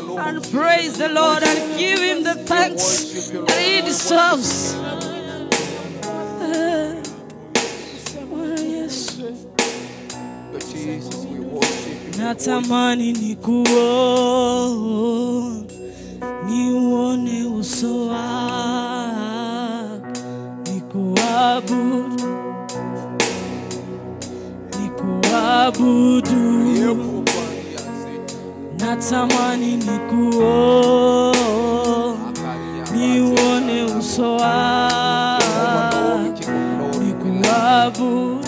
And praise the Lord and give him the thanks that he deserves. Natamani nikuone, niuone uso wako, nikuabudu, nikuabudu. Natamani nikuone, niuone uso wako, nikuabudu.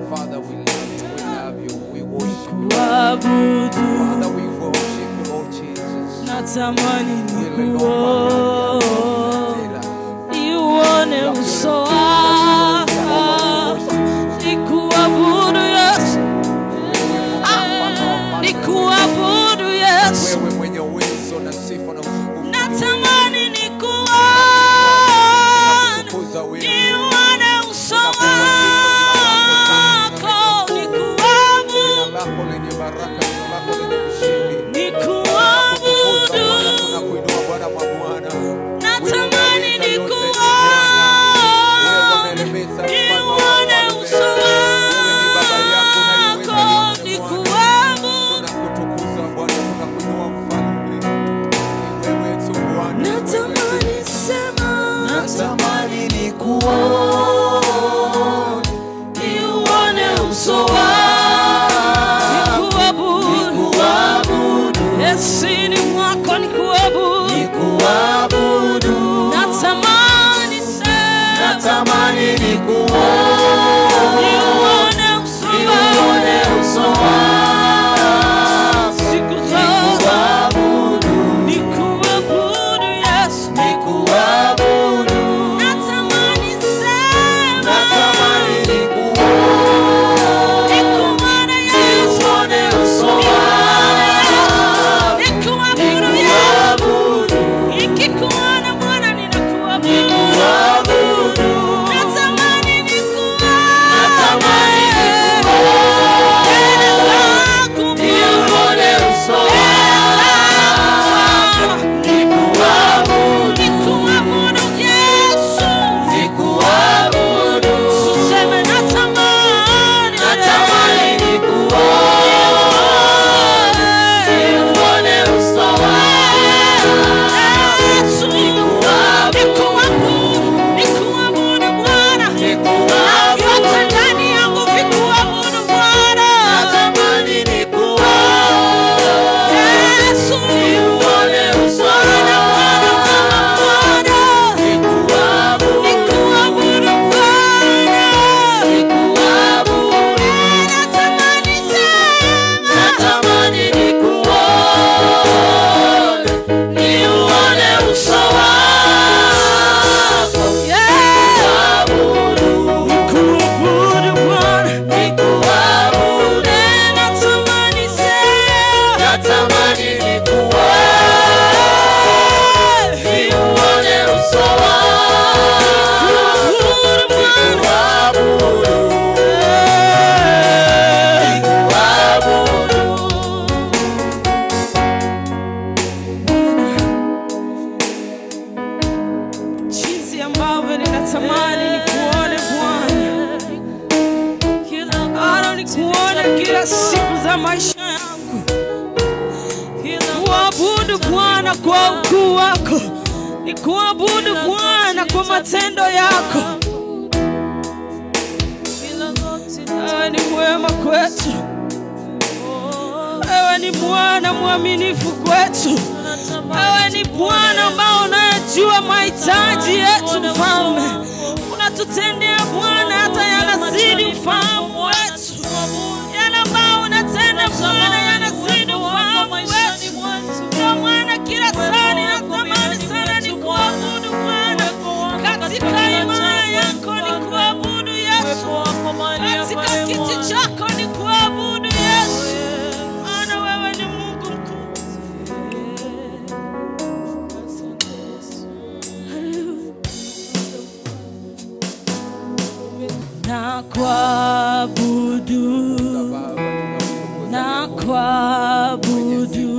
Father, we love you, we love you, we worship you. Father, we worship you, Lord Jesus. Natamani nikuone, niuone uso wako, nikuabudu Yesu, nikuabudu Yesu. Wewe mwenye uwezo na sifa na utukufu. Natamani nikuone, niuone uso wako, nikuabudu, lako lenye baraka, lako lenye ushindi, nikuabudu. Tunakuinua Bwana wa Bwana. Natamani nikuone, niuone uso wako, nikuabudu. Tunakutukuza Bwana, tunakuinua Mfalme. Ni wewe tu Bwana. Natamani sema, natamani nikuone, niuone uso wako, nikuabudu. Yesini mwako nikuabudu, nikuabudu. Natamani sema, natamani nikuone, niuone uso wako, siku zote, nikuabudu Yesu, nikuabudu. Natamani sema, natamani nikuone, nikuone Yesu, niuone uso wako, nikuabudu Yesu. Nikikuona Bwana ninakuabudu. Natamani nikuone, mbele zako niuone uso wako, nikuabudu, nikuabudu Yesu, nikuabudu. Tuseme natamani, natamani nikuone, niuone uso wako, Yesu, nikuabudu, nikuabudu Bwana, na vyote ndani yangu vikuabudu Bwana. Natamani nikuone, Yesu, niuone uso Bwana, Bwana, Bwana, Bwana, nikuabudu, nikuabudu Bwana. nikuabudu. Natamani sema, Natamani nikuone, niuone uso wako, yeah. nikuabudu, Nikuabudu Bwana. nikuabudu. Natamani sema, Natamani nikuone, niuone uso wako, nikuabudu Bwana. nikuabudu, nikuabudu. Jinsi ambavyo ninatamani nikuone Bwana, ara nikuone kila siku za maisha yangu, kuabudu Bwana kwa ukuu wako, nikuabudu Bwana kwa matendo yako. Wewe ni mwema kwetu, wewe ni Bwana mwaminifu kwetu, wewe ni Bwana ambao unayejua mahitaji yetu Mfalme. Unatutendea Bwana hata yanazidi ufahamu wetu, yale ambao unatenda Bwana yanazidi ufahamu wetu. Ndio maana kila saa ninatamani sana nikuabudu Bwana, katika imani yako nikuabudu Yesu, katika kiti chako nikuabudu Yesu, maana wewe ni Mungu mkuu. Nakuabudu, nakuabudu,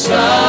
Cha